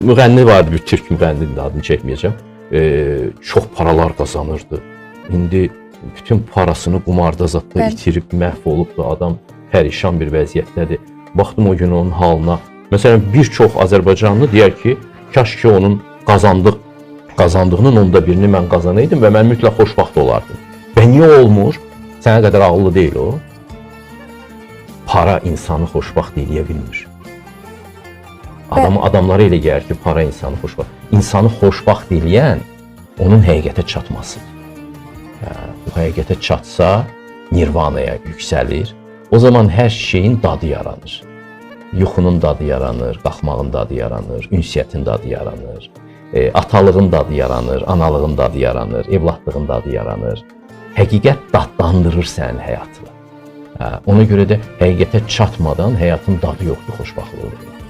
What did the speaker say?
Müğənni vardı, bir türk müğənninin adını çəkməyəcəm. Çox paralar qazanırdı. İndi bütün parasını qumarda zətdə itirib, məhv olubdu. Adam pərişan bir vəziyyətdədir. Baxdım o gün onun halına. Məsələn, bir çox Azərbaycanlı deyər ki, kaş ki onun qazandığının onda birini mən qazanaydım və mən mütləq xoşbəxt olardım. Və niyə olmur? Sənə qədər ağıllı deyil o. Para insanı xoşbəxt eləyə bilmir. Adamlara elə gəlir ki, para insanı xoşbəxt. İnsanı xoşbəxt eləyən onun həqiqətə çatmasıdır. Hə, bu həqiqətə çatsa nirvanaya yüksəlir. O zaman hər şeyin dadı yaranır. Yuxunun dadı yaranır, qalxmağın dadı yaranır, ünsiyyətin dadı yaranır, atalığın dadı yaranır, analığın dadı yaranır, evladlığın dadı yaranır. Həqiqət dadlandırır sənin həyatını. Hə, ona görə də həqiqətə çatmadan həyatın dadı yoxdur, xoşbəxtlik yoxdur.